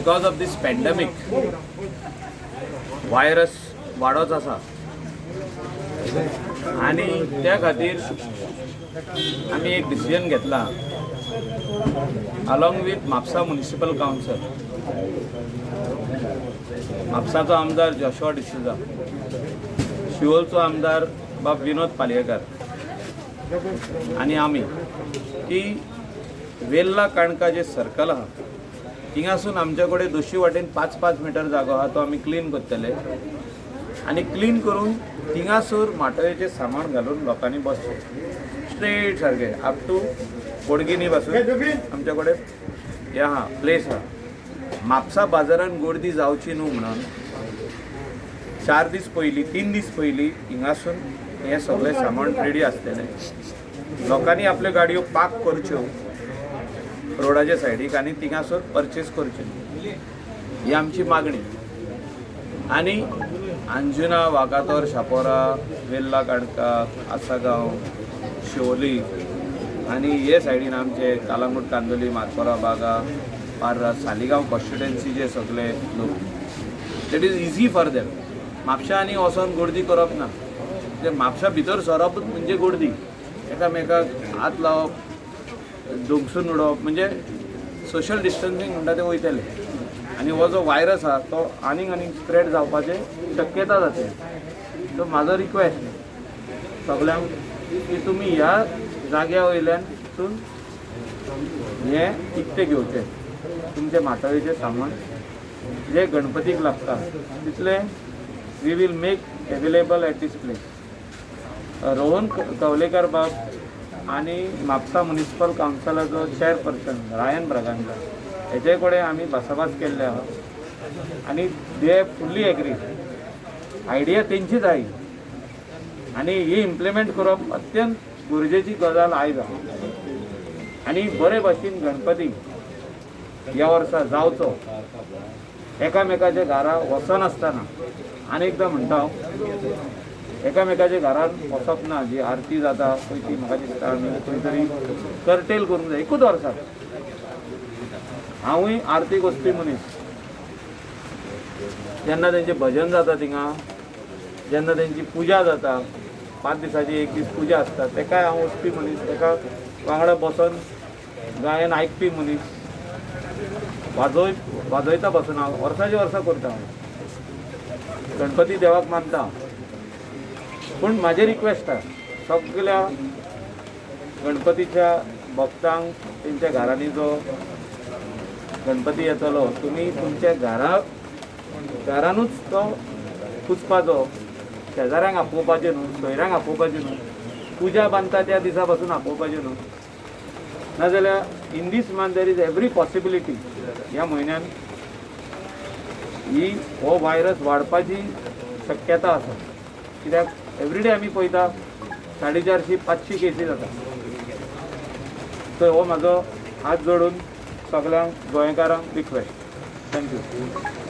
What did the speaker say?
Because of this pandemic, virus वाडत आसा आनी त्या खातीर आमी एक डिसिजन घेतला along with Mapusa municipal council, म्हापसाचो आमदार जोशुआ डिसोजा, शिवोलचो आमदार बाब विनोद पालयेकार आनी आमी, की वेल्ला काणका जे सर्कल आहा, थिंगासून आमच्या कडेन दोशी वाटेन 5-5 मिटर जागो आहा, तो आमी क्लीन करतले आनी क्लीन करून थिंगासूर माटोळेचें सामान घालून लोकांनी बसचें स्ट्रेट सारकें अप टू बोडगिनी पासून. आमच्या कडेन हें आहा, प्लेस आहा. म्हापसा बाजारान गर्दी जावची न्हू म्हणून 4 दीस पयलीं, 3 दीस पयलीं हिंगासून हें सगळें सामान रेडी आसतलें. लोकांनी आपल्यो गाडयो पार्क करच्यो रोडाच्या सायडीक आनी थिंगासर परचेस करच्यो, ही आमची मागणी. आनी अंजुना, वागातोर, शापोरा, वेल्ला, काणका, आसागांव, शिवोली आनी हे सायडीन आमचे कालांगूट, कांदोली, मारपोरा, बागा, पार्रा, सालिगांव कॉन्स्टिट्युएन्सीचे सगळे लोक, that is easy for them. म्हापशा आनी वचोन गर्दी करप ना. ते म्हापशा भितर सरप म्हणजे गर्दी, एकामेकाक हात लावप, धोंगसून उडोवप, म्हणजे सोशल डिस्टन्सींग म्हणटा तें वयतलें आनी हो जो वायरस आहा तो आनीक आनीक स्प्रेड जावपाचे शक्यता जातली. सो म्हाजो रिक्वेस्ट सगल्यांक की तुमी ह्या जाग्या वयल्यानसून हें इकतें घेवचें. तुमचें माटोळेचें सामान जे गणपतीक लागता तितलें we will make available at this place. Rohan Kavlekar बाब आनी म्हापसा म्युनिसिपल कावन्सिलाचो चेअरपर्सन रायन ब्रागांजा हेचे कडेन आमी भासाभास केल्ले आहा आनी they fully agree. Idea तेंचीच आही आनी ही इम्प्लिमेंट करप अत्यंत गरजेची गजाल आयज आहा. आनी बरे भाशेन गणपती ह्या वर्सा जावचो, एकामेकाच्या घरा वचनासतना. आनी एकदां म्हणटा हांव, एकामेकाच्या घरान वचप ना. जी आरती जाता पळय, ती म्हाका दिसता आमी खंय तरी कर्टेल करूंक जाय एकूच वर्साक. हांवूय आरतीक वचपी मनीस. जेन्ना तेंचें भजन जाता थिंगा, जेन्ना तेंची पुजा जाता, 5 दिसाची एक दीस पुजा आसता, तेकाय हांव वचपी मनीस. तेका वांगडा बसोन गायन आयकपी मनीस. वाजयता बसून हांव वर्साची वर्सां करता. हांव गणपती देवाक मानता हांव. पूण म्हाजें रिक्वेस्ट आहा सगल्या गणपतीच्या भक्तांक, तेंच्या घरांनी जो गणपती येतलो, तुमी तुमच्या घरा घरानूच तो पुजपाचो. शेजाऱ्यांक आपोवपाचें न्हू, सोयऱ्यांक आपोवपाचें न्हू, पुजा बांदता त्या दिसा पासून आपोवपाचें न्हू. नाजाल्यार in this month there is every possibility, ह्या म्हयन्यान ही हो व्हायरस वाडपाची शक्यता आसा. कित्याक एवरीडे आमी पळयता, 450, 500 केसी जाता. सो हो म्हाजो हात जोडून सगळ्यांक गोंयकारांक रिक्वेस्ट. Thank you.